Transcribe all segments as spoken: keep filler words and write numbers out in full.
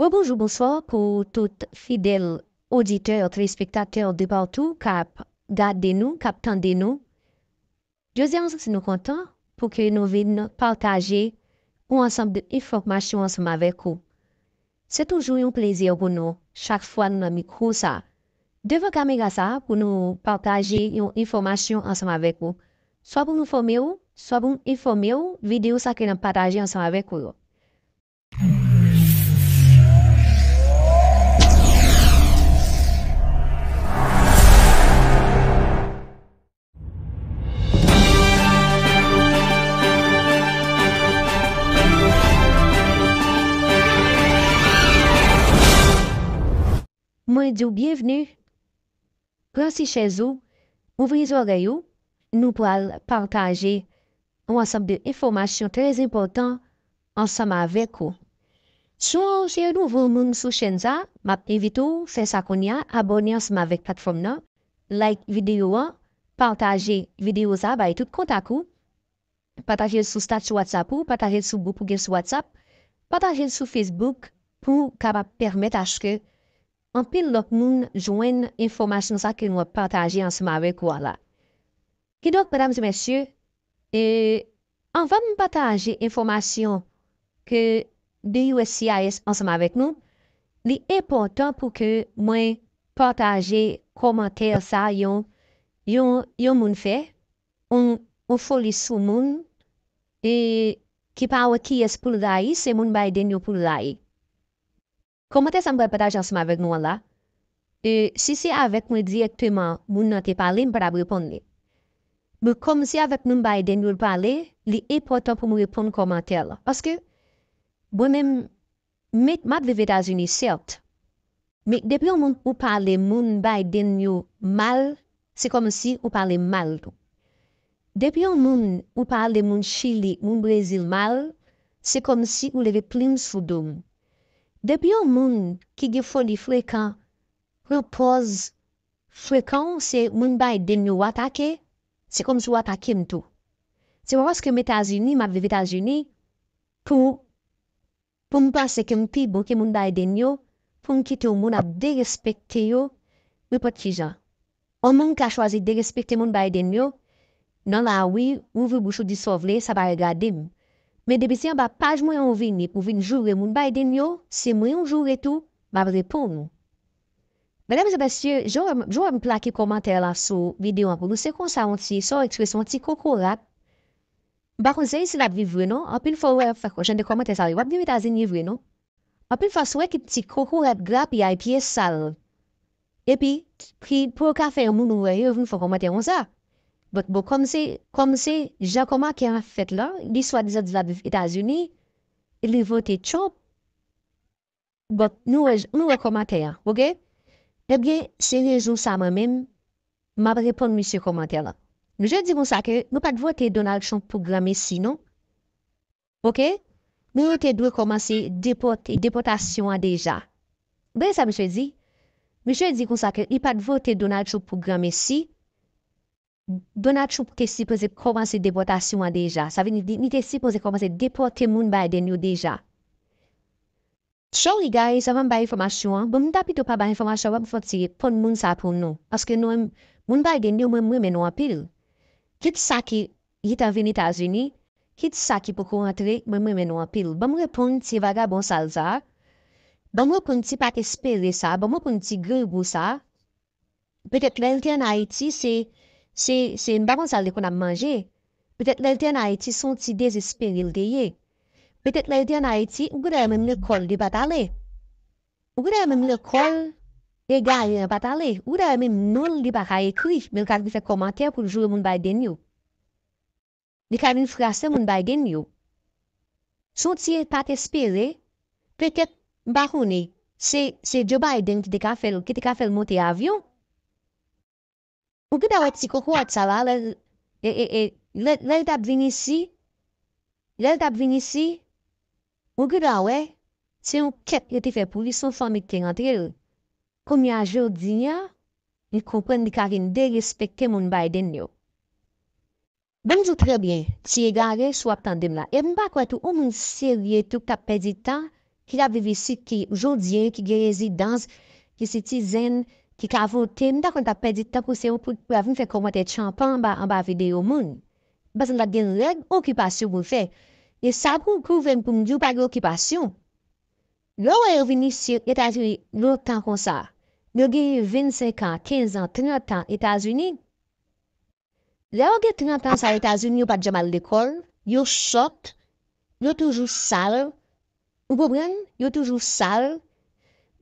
Bon, bonjou, bonswa pou tout fidèl oditè, telespektatè de partou k ap gade nou, k ap tande nou. Jodi a, nou santi nou kontan pou ke nou vin pataje yon ansanm de enfòmasyon ansanm avèk ou. Se toujou yon plezi pou nou, chak fwa nou nan mikwo sa, devan kamera sa, pou nou pataje yon enfòmasyon ansanm avèk ou. Swa pou nou fòme w, swa pou nou enfòme w, videyo sa ke n ap pataje ansanm avèk ou yo. Mwen di w byenvni. Pran si chèz ou, ouvri zòrèy ou, nou pral pataje yon ansanm de enfòmasyon trè enpòtan ansanm avèk ou. Si w se yon nouvo moun sou chèn sa, m ap envite w fè sa kounye a, abòne ansanm avèk platfòm nan, like videyo an, pataje videyo sa bay tout kontak ou, pataje l sou stati WhatsApp ou, pataje l sou gwoup ou gen sou WhatsApp, pataje l sou Facebook pou kapab pèmèt aske anpil lòt moun jwenn enfòmasyon sa ke nou ap pataje ansanm avèk ou a la. Kidonk, medam e mesye, e, anvan m pataje enfòmasyon ke de U S C I S ansanm avèk nou, li enpòtan pou ke mwen pataje kòmantè sa yon, yon, yon moun fè, yon, yon foli sou moun, e ki pa wè kiyès pou l rayi, se moun Biden yo pou l rayi. Kòmantè sa m pral pataje ansanm avèk nou an la. E, si se avèk mwen dirèkteman moun nan te pale, m pa t ap reponn li. Men kòm se avèk moun Biden yo l pale, li enpòtan pou m reponn kòmantè la. Paske, mwen menm, m, m ap viv Etazini, sèt. Men depi yon moun ou pale moun Biden yo mal, se kòmsi ou pale m mal tou. Depi yon moun ou pale moun Chili, moun Brezil mal, se kòmsi ou leve plim sou do m. Depi yon moun ki gen foli frekan pran pòz frekan w, se moun Biden yo w atake, se kòmsi w atake m tou. Se pa paske m Etazini, m ap viv Etazini, pou, pou m panse ke m pi bon ke moun Biden yo, pou m kite yon moun ap derespekte yo, nenpòt ki jan. Yon moun ka chwazi derespekte moun Biden yo, nan lari, ouvri bouch ou di sa w vle, sa pa regade m. Men depi se anba paj mwen an ou vini pou vin joure moun Biden yo, se mwen ou joure tou, m ap reponn ou. Medam e mesye, jan w wè m, jan w wè m plake kòmantè la sou videyo an pou nou, se konsa yon ti, sa w ekspresyon, yon ti kokorat. M pa konn se isit l ap viv vre non. Anpil fwa w wè y ap fè jan de kòmantè sa yo. W ap viv Etazini vre non. Anpil fwa si w wè ki ti kokorat grapyay pye sal. Epi, ki pou yo ka fè yon moun ou wè yo vin fè kòmantè konsa. Bon, bon, kòm se, kòm se jan kòmantè an fèt la, li swadizan di l ap viv Etazini, li vote Trump. Bon, nou wè, nou wè kòmantè a, oke? Ebyen, se rezon sa mwen menm, m ap reponn misye kòmantè la. Misye di konsa ke nou pa t vote Donald Trump pou granmesi, non. Oke? Men yo te dwe kòmanse depòte, depòtasyon an deja. Ou tande sa misye di? Misye di konsa ke li pa t vote Donald Trump pou granmesi. Donald Trump te sipoze kòmanse depòtasyon an deja. Sa vle di, li te sipoze kòmanse depòte moun Biden yo deja. Sorry guys, avan m bay enfòmasyon an, bon, m ta pito pa bay enfòmasyon an, ban m fè yon ti reponn moun sa pou nou. Paske nou menm, moun Biden yo, mwen, m renmen nou anpil. Kit sa ki gentan vin Etazini, kit sa ki poko rantre, mwen, m renmen nou anpil. Ban m reponn ti vagabon sal sa. Ban m reponn ti pa t espere sa. Ban m reponn ti grangou sa. Petèt lè l te ann Ayiti, se, se, se, m pa konn sa l te konn ap manje. Petèt lè l te ann Ayiti, se yon ti dezespere l te ye. Petèt lè l te ann Ayiti, ou genlè menm lekòl li pa t ale. Ou genlè menm lekòl egare an pa t ale. Ou genlè menm non l li pa ka ekri, men l ka vin fè kòmantè pou l joure moun Biden yo. Li ka vin frase moun Biden yo. Si w ti pa t espere, petèt, m pa konnen, se, se Joe Biden ki te ka fè l, ki te ka fè l monte avyon. Ou gentan wè ti kokorat sa la, lè, e, e, e, lè, lè l t ap vin isi, lè l t ap vin isi, ou gentan wè, se yon kèt yo te fè pou li, se yon fanmi ki te rantre l. Kounye a, jodi a, li konprann li ka vin derespekte moun Biden yo. Ban m di w trè byen, ti egare, si w ap tande m la. E m pa kwè tou, yon moun serye tou k t ap pèdi tan, ki ap viv isit, ki jodi a, ki gen rezidans, ki sitizen, ki ka vote, m ta konn t ap pèdi tan pou se yo pou, pou y ap vin fè kòmantè tchanpan anba, anba videyo moun. M panse l t ap gen règ okipasyon pou l fè. E sa pou, pou vin pou m di w pa gen okipasyon. Lè w wè yo vin isit Etazini lontan konsa, yo genyen vennsenk an, kenz an, trant an Etazini, lè yo gen trant an sa Etazini, yo pa t janm al lekòl, yo sòt, yo toujou sal, ou konprann? Yo toujou sal.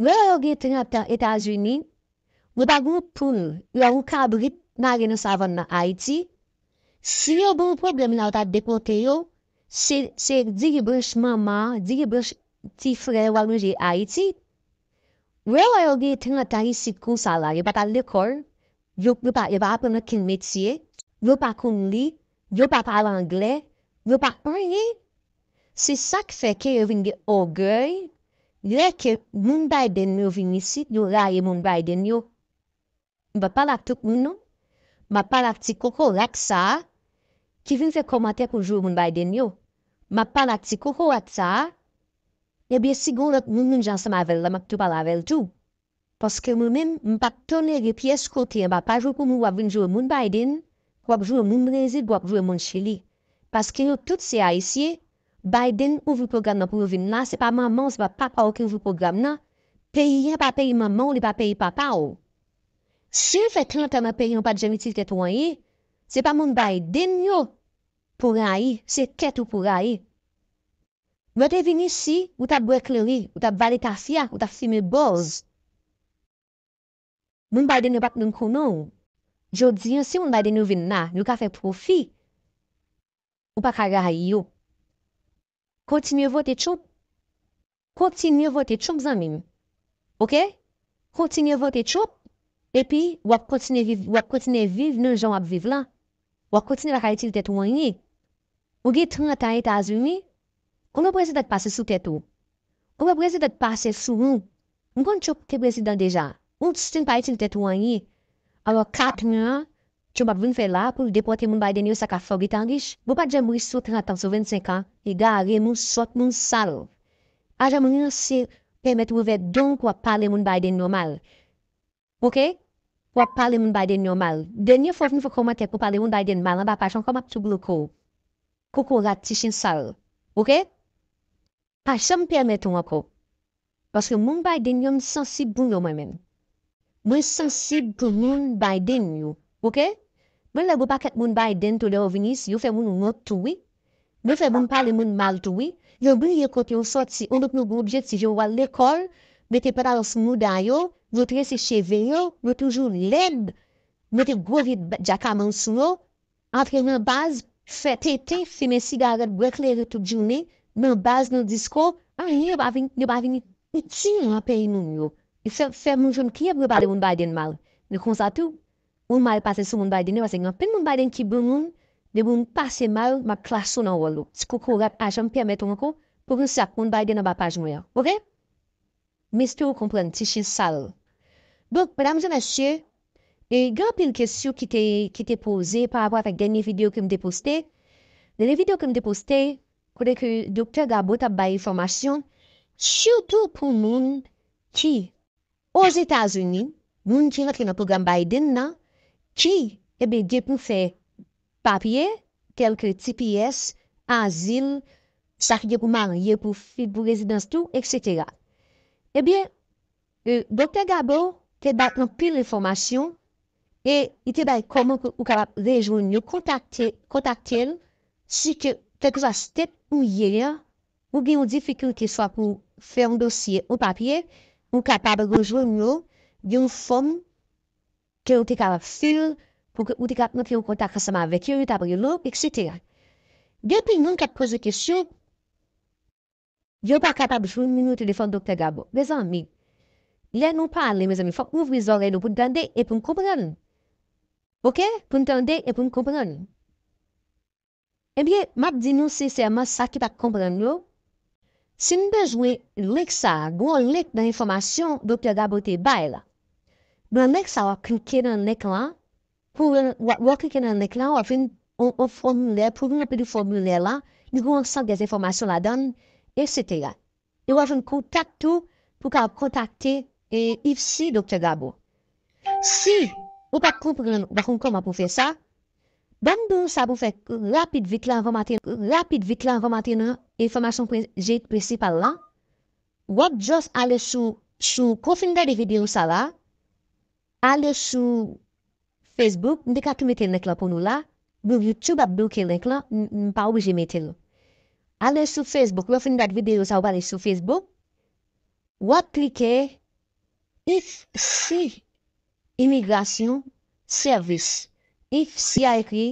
Lè yo gen trant an Etazini, yo pa gen yon poul, yo pa gen yon kabrit mare nan savann nan Ayiti. Si yo gen yon pwoblèm la, yo ta depòte yo, se, se diri branch manman, diri branch ti frè yo al manje Ayiti. Lè yo wè yo gen trant an isit konsa la, yo pa t al lekòl, yo, yo pa, yo pa aprann okenn metye, yo pa konn li, yo pa pale anglè, yo pa anyen. Se sa k fè ke yo vin gen ògèy, lè ke moun Biden yo vin isit, yo rayi moun Biden yo. M p ap pale ak tout moun non. M ap pale ak ti kokorat sa a ki vin fè kòmantè pou joure moun Biden yo. M ap pale ak ti kokorat sa a. Ebyen, si gen yon lòt moun menm jan ansanm avè l la, m ap tou pale avè l tou. Paske mwen menm, m p ap tolere pyès kote anba paj ou pou moun w ap vin joure moun Biden, w ap joure moun Brezil, w ap joure moun Chili. Paske yo tout se Ayisyen, Biden ouvri pwogram nan pou yo vin la, se pa manman w, se pa papa w ki ouvri pwogram nan. Peyi a pa peyi manman w, li pa peyi papa w. Si w fè trant an nan peyi a, w pa t janm itil tèt ou anyen, se pa moun Biden yo pou rayi, se tèt ou pou rayi. Lè w te vin isi, ou t ap bwè kleren, ou t ap vale tafya, ou t ap fimen bòz. Moun Biden yo pa t menm konnen w. Jodi a, si moun Biden yo vin la, yo ka fè pwofi. Ou pa ka rayi yo. Kontinye vote Trump. Kontinye vote Trump, zanmi m. Oke? Kontinye vote Trump, epi w ap kontinye viv, w ap kontinye viv nan jan w ap viv la. W ap kontinye pa ka itil tèt ou anyen. Ou gen trant an Etazini, konbyen prezidan k pase sou tèt ou? Konbyen prezidan k pase sou ou? M konn Trump te prezidan deja. Ou still pa itil tèt ou anyen. Alò, kat mwa, Trump ap vin fè la pou l depòte moun Biden yo, sa k ap fè w gentan rich. Bon, pa t janm rich sou trant an, sou vennsenk an, egare, moun sòt, moun sal. Pa janm ranse pèmèt w ouvè don pou w ap pale moun Biden yo mal. Oke? W ap pale moun Biden yo mal. Dènye fwa w vin fè kòmantè pou pale moun Biden mal anba paj ankò, m ap tou bloke w. Kokorat, ti chen sal. Oke? Pa janm pèmèt ou ankò. Paske moun Biden yo, m sansib pou yo mwen menm. Mwen sansib pou moun Biden yo. Oke? Mwen lè gon pakèt moun Biden tou lè yo vin isi, yo fè moun wont tou wi. Yo fè moun pale moun mal tou wi. Yo bliye kote yo sòti, olye pou yo gen objektif, yo al lekòl, mete pantalon sou mouda yo, yo trese cheve yo, yo toujou lèd, mete gwo vye djakaman sou yo, antre nan baz, fè tenten, fimen sigarèt, bwè kleren tout jounen, nan baz, nan disko, anyen yo pa vin, yo pa vin itil nan peyi moun yo. Fè, fè moun jwenn kiye pou yo pale moun Biden mal. Men konsa tou, ou mal pase sou moun Biden yo, paske gen anpil moun Biden ki bon moun, depi moun pase mal, m ap klase w nan wòl ou. Ti kokorat pa janm pèmèt ou ankò pou ranse ak moun Biden anba paj mwen an. Oke? M espere w konprann, ti chen sal. Donk, medam e mesye, e gen anpil kesyon ki te, ki te poze pa rapò avèk dènye videyo ke m te poste. Dènye videyo ke m te poste, kote ke Doktè Gabo t ap bay enfòmasyon, sitou pou moun ki Ozetazini, moun ki rantre nan pwogram Biden nan, ki, ebyen, gen pou fè papye, tèlke T P S, azil, sa ki gen pou marye, pou fi, pou rezidans tou, etsetera. Ebyen, e, Doktè Gabo te bay anpil enfòmasyon e li te bay kòman ke ou kapab rejwenn yo, kontakte, kontakte l, si ke, kèlkeswa state ou ye a, ou gen yon difikilte swa pou fè yon dosye, yon papye, ou kapab rejwenn yo, gen yon fòm ke ou te kapab fill pou ke ou te kapab rantre an kontak ansanm avèk yo, yo t ap rele w, etsetera. Gen anpil moun k ap poze kesyon, yo pa kapab jwenn nimewo telefòn Doktè Gabo. Mezanmi, lè nou pale, mezanmi, fòk nou ouvri zòrèy nou pou n tande e pou n konprann. Oke? Pou n tande e pou n konprann. Ebyen, m ap di nou sensèman sa ki pa t konprann yo. Si n bezwen link sa a, gen yon link nan enfòmasyon Doktè Gabo te bay la. Nan link sa a, w ap klike nan link lan. Pou w, w ap, w ap klike nan link lan, w ap jwenn yon, yon fòmilè. Pou w ranpli fòmilè la, li gen yon ansanm de enfòmasyon ladan l, etsetera. E w ap jwenn kontak tou pou w kapab kontakte e, IFSI Doktè Gabo. Si ou pa t konprann, ou pa konn kòman pou w fè sa, ban m di w sa pou w fè rapid vit la anvan maten, rapid vit la anvan maten nan enfòmasyon pre- je prensipal la. W ap just ale sou, sou, kou w fin gade videyo sa la, ale sou Facebook, m te ka tou mete link lan pou nou la. Bon, YouTube ap bloke link lan, m, m pa oblije mete l. Ale sou Facebook, lè w fin gade videyo sa, ou ale sou Facebook, w ap klike IFSI Imigrasyon Sèvis. IFSI a ekri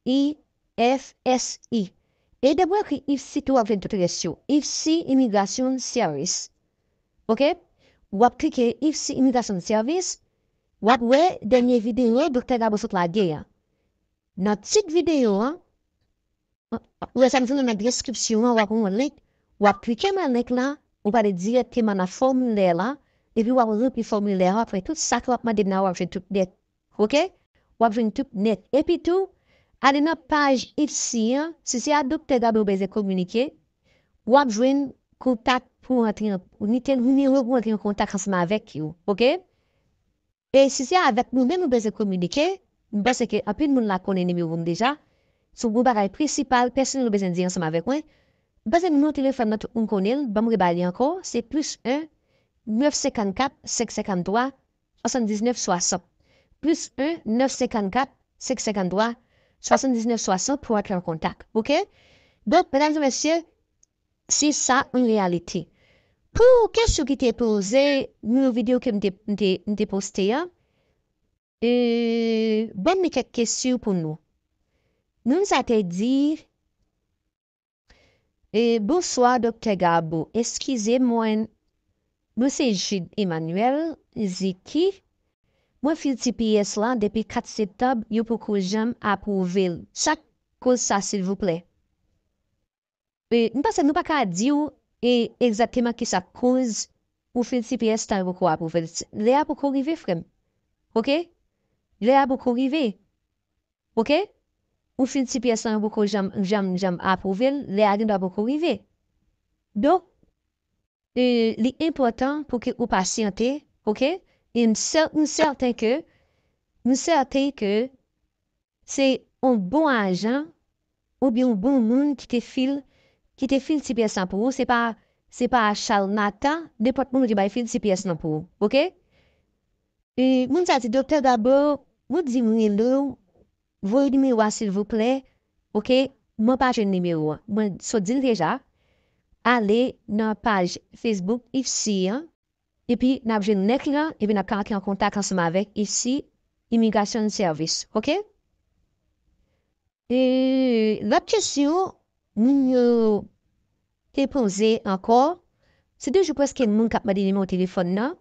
I F S I. E depi w ekri IFSI tou, w ap jwenn tout rès yo. IFSI Imigrasyon Sèvis. Oke? W ap klike IFSI Imigrasyon Sèvis. W ap wè dènye videyo Doktè Gabo sot lage a. Nan tit videyo an, ou wè sa m di nou nan deskripsyon an, w ap wè yon link. W ap klike nan link la, ou prale dirèkteman nan fòmilè la, epi w ap ranpli fòmilè a, w ap fè tout sa ke w ap mande m nan, w ap jwenn tout nèt. Oke? W ap jwenn tout nèt. Epi tou, ale nan paj IFSI an, si se a Doktè Gabo w bezwen kominike, w ap jwenn kontak pou antre an, nimewo pou antre an kontak ansanm avèk yo. Oke? E si se avèk nou menm ou bezwen kominike, m panse ke anpil moun la konnen nimewo m deja. Se yon bagay prensipal, pèsonèl ou bezwen di ansanm avèk mwen. M panse nimewo telefòn nan tout moun konnen l, ban m rebay li ankò, se plis en, nèf senkannkat, senk senkanntwa, swasanndiznèf swasant. Plis en, nèf senkannkat, senk senkanntwa, swasanndiznèf swasant pou antre an kontak. Oke? Donk, medam e mesye, se sa an reyalite. Pou kesyon ki te poze, nan yon videyo ke m te, m te, m te poste a, e, ban m li kèk kesyon pou nou. Moun sa te di, e, bonswa, Doktè Gabo. Eskize mwen, mwen se Jude Emmanuel Ziki. Mwen fil T P S lan depi kat septanm, yo poko janm apwouve l. Sa k koz sa, silvouplè? E, m panse nou pa ka di w, e, egzakteman kisa k koz ou fil T P S lan poko apwouve l. Lè a poko rive, frè m. Oke? Lè a poko rive. Oke? Ou fil T P S lan poko janm, janm, janm apwouve l, lè a gendwa poko rive. Donk, e, li enpòtan pou ke ou pasyante, oke? E m sè-, m sèten ke, m sèten ke se yon bon ajan oubyen yon bon moun ki te fil, ki te fil T P S lan pou ou. Se pa, se pa chalmatan, nenpòt moun ki bay fil T P S lan pou ou, oke? E moun sa di, Doktè Gabo, mwen di m rele w, voye nimewo a silvouplè, oke? Mwen pa jwenn nimewo a. Mwen sot di l deja, ale nan paj Facebook IFSI an, epi n ap jwenn link lan, epi n ap ka antre an kontak ansanm avèk IFSI Immigration Service, oke? E lòt kesyon moun yo te poze ankò, se toujou prèske moun k ap mande nimewo telefòn nan.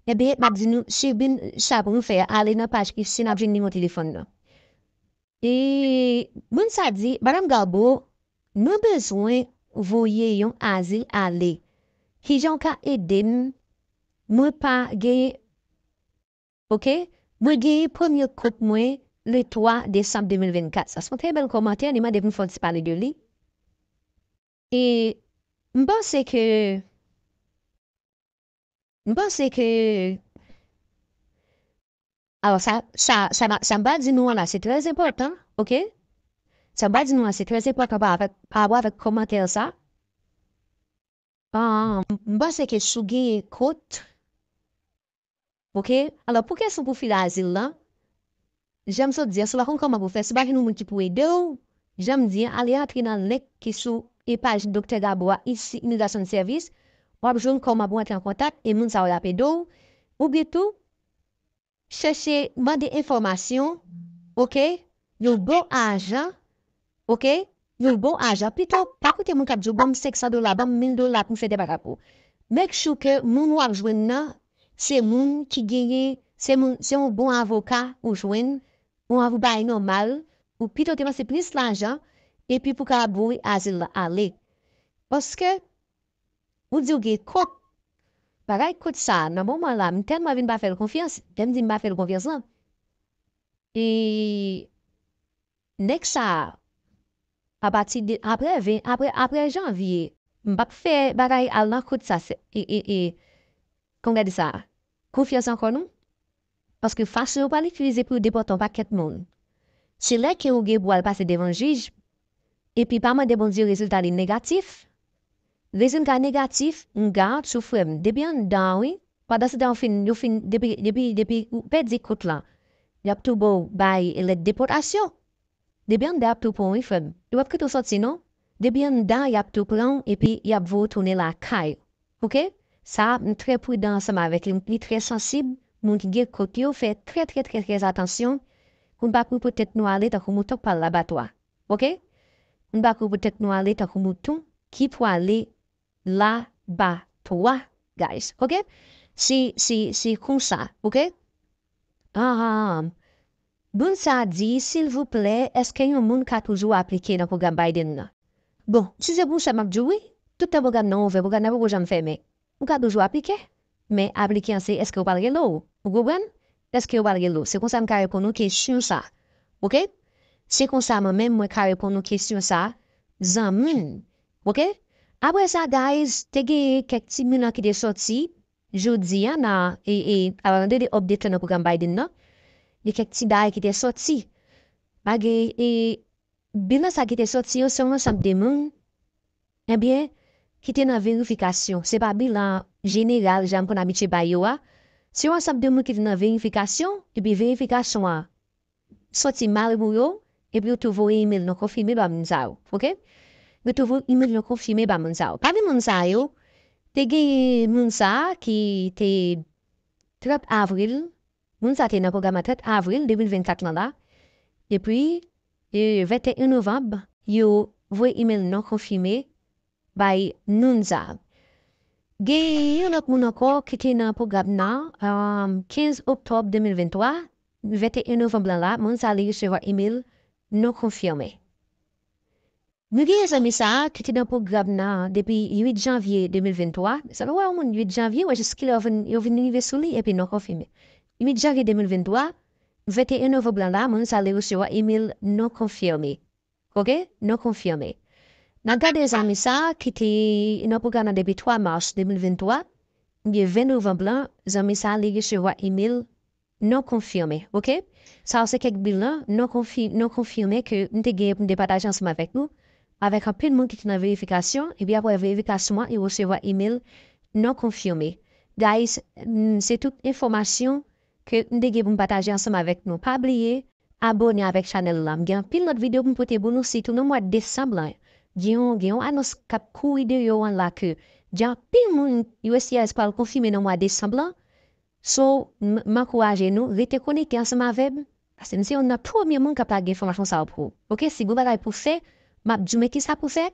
Ebyen, m ap di nou, se byen sa pou nou fè, ale nan paj IFSI, n ap jwenn nimewo telefòn nan. E moun sa di, Madam Gabo, mwen bezwen voye yon azil ale. Kijan w ka ede m? Mwen pa gen, oke? Mwen gen premye kont mwen le twa desanm de mil vennkat. Sa se yon trè bèl kòmantè, li mande pou m fè yon ti pale de li. E m panse ke, m panse ke, alò, sa, sa, sa, sa m pral di nou an la, se trè enpòtan, oke? Sa m pral di nou an, se trè enpòtan pa avèk, pa rapò avèk kòmantè sa. Ah, m panse ke si w genyen kont, oke? Alò, pou kesyon pou fil azil lan, jan m sot di a, si w pa konn kòman pou fè, si w pa jwenn yon moun ki pou ede w, jan m di a, ale antre nan link ki sou e paj Doktè Gabo a, IFSI Immigration Service, w ap jwenn kòman pou antre an kontak e moun sa yo y ap ede w. Oubyen tou, chèche mande enfòmasyon, oke? Yon bon ajan, oke? Yon bon ajan. Pito, pa koute moun k ap di w, ban m senk san dola, ban m mil dola pou m fè tèl bagay pou ou. Make sure ke moun w ap jwenn nan, se moun ki genyen, se moun, se yon bon avoka ou jwenn, yon avoka nòmal, ou pito depanse plis lajan, epi pou w kapab voye azil la ale. Paske, ou di w gen kont. Bagay kont sa, nan moman la, m tèlman vin pa fè l konfyans. Lè m di m pa fè l konfyans lan, e nèg sa, apati de, apre ven, apre, apre janvye, M p ap fè bagay al nan kout sa, se, e, e, e, kòman w di sa? Konfyans ankò non. Paske fason yo pral itilize pou yo depòte yon pakèt moun. Se lè ke ou gen pou al pase devan jij, epi pa mande Bondye rezilta li negatif. Rezilta negatif, m garanti w frè m, depi anndan an wi, pandan se tan yo fin, yo fin, depi, depi, depi ou pèdi kout lan, y ap tou ba w bay lèt depòtasyon. Depi anndan y ap tou pran w wi frè m. Yo p ap kite w sòti non. Depi anndan y ap tou pran w epi y ap voye w tounen lakay ou. Oke? Sa a, m trè pridan ansanm avèk li, m li trè sansib, moun ki gen kont yo fè trè, trè, trè, trè atansyon pou n pa kouri pou tèt nou ale tankou mouton k pral labatwa. Oke? Pou n pa kouri pou tèt nou ale tankou mouton ki pwale labatwa, guys. Oke? Se, se, se konsa, oke? Aham. Moun sa a di, silvouplè, èske yon moun ka toujou aplike nan pwogram Biden nan? Bon, si se pou sa, m ap di w wi. Tout tan pwogram nan ouvè, pwogram nan poko janm fèmen. Ou ka toujou aplike, men aplike an se èske w pral rele w. Ou konprann? Èske w pral rele w? Se konsa m ka reponn ou kesyon sa. Oke? Se konsa mwen menm mwen ka reponn ou kesyon sa, zanmi m. Oke? Apre sa, guys, te gen kèk ti bilan ki te sòti jodi a nan, e, e, avan de update nan pwogram Biden nan, gen kèk ti bagay ki te sòti. Malgre, e, bilan sa ki te sòti yo, se yon ansanm de moun, ebyen, ki te nan verifikasyon. Se pa bilan jeneral, jan m konn abitye bay yo a. Se yon ansanm de moun ki te nan verifikasyon, epi verifikasyon an sòti mal pou yo, epi yo tou voye imèl non konfime ba moun sa yo, oke? Yo tou voye imèl non konfime ba moun sa yo. Pami moun sa yo, te gen moun sa a ki te trant avril, moun sa te nan pwogram nan trant avril de mil vennkat lan la, epi, e, venteyen novanm, yo voye imèl non konfime bay Nunza. Gen yon lòt moun ankò ki te nan pwogram nan, um, kenz oktòb de mil venntwa, venteyen novanm lan la, moun sa li resevwa imèl non konfime. Nou gen zanmi sa a ki te nan pwogram nan depi uit janvye de mil venntwa. Sa nou wè yon moun uit janvye, wè jis kilè yo vin, yo vin rive sou li epi non konfime. Uit janvye de mil venntwa, venteyen novanm lan la, moun sa li resevwa imèl non konfime. Oke? Non konfime. N ap gade zanmi sa a ki te nan pwogram nan depi twa mas de mil venntwa, gen ven novanm lan, zanmi sa a li resevwa imèl non konfime. Oke? Sa yo se kèk bilan non konfi-, non konfime ke m te genyen pou m te pataje ansanm avèk nou, avèk anpil moun ki te nan verifikasyon, epi apre verifikasyon an, yo resevwa imèl non konfime. Guys, mm, se tout enfòmasyon ke m te gen pou m pataje ansanm avèk nou. Pa bliye, abòne avèk chanèl la. M gen anpil lòt videyo pou m pote pou nou, sitou nan mwa desanm lan. Gen yon, gen yon anons k ap kouri deyò an la ke gen anpil moun U S C I S pral konfime nan mwa desanm lan. So, m, m ankouraje nou, rete konekte ansanm avè m, paske m se youn nan premye moun k ap lage enfòmasyon sa yo pou ou. Oke, si gon bagay pou fè, m ap di w men kisa pou fè,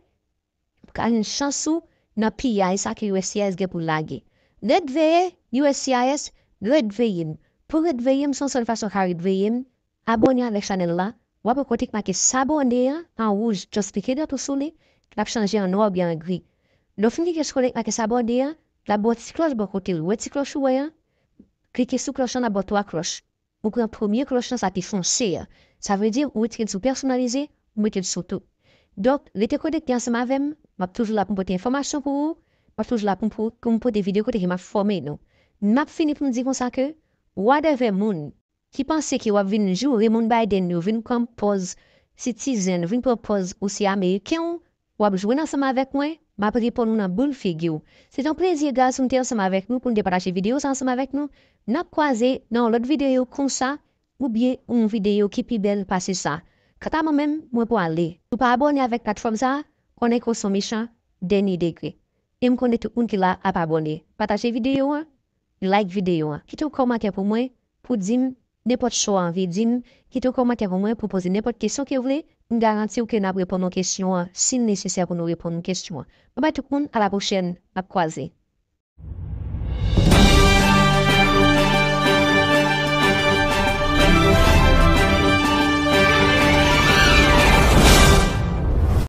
pou ka jwenn chans ou nan piyay sa ke U S C I S gen pou l lage. Ret veye U S C I S, ret veye m. Pou ret veye m, se yon sèl fason w ka ret veye m, abòne avèk chanèl la, w ap wè kote k make s'abonner an, an wouj, just klike dwat ou sou li, l ap chanje an nwa oubyen an gri. Lè w fin klike sou kote k make s'abonner an, l ap ba w ti klòch bò kote l. Ou wè ti klòch ou wè an? Klike sou klòch lan, l ap ba w twa klòch. Ou pran premye klòch lan, sa ki fonse a. Sa vle di ou retire l sou pèsonalize, ou mete l sou tout. Donk, rete konekte ansanm avè m, m ap toujou la pou m pote enfòmasyon pou ou, m ap toujou la pou m, pou, pou m pote videyo kote ke m ap fòme nou. M ap fini pou m di konsa ke, whatever moun ki panse ke w ap vin joure moun Biden yo, vin pran pòz citizen, vin pran pòz ou se ameriken w, w ap jwenn ansanm avèk mwen, m ap reponn ou nan boul figi w. Se te yon plezi, guys, pou m te ansanm avèk nou, pou n te pataje videyo sa ansanm avèk nou. N ap kwaze nan yon lòt videyo konsa, oubyen yon videyo ki pi bèl pase sa. Kanta mwen menm, mwen pwale. Si w pa abòne avèk platfòm sa, konnen ke w se yon mechan dènye degre. E m konnen tout moun ki la ap abòne. Pataje videyo an, like videyo an. Kite yon kòmantè pou mwen, pou di m nenpòt sa w anvi di m, kite yon kòmantè pou mwen pou poze nenpòt kesyon ke w vle, m garanti w ke n ap reponn ou kesyon an, si l nesesè pou nou reponn ou kesyon an. Babay tout moun, a la pwochèn, n ap kwaze.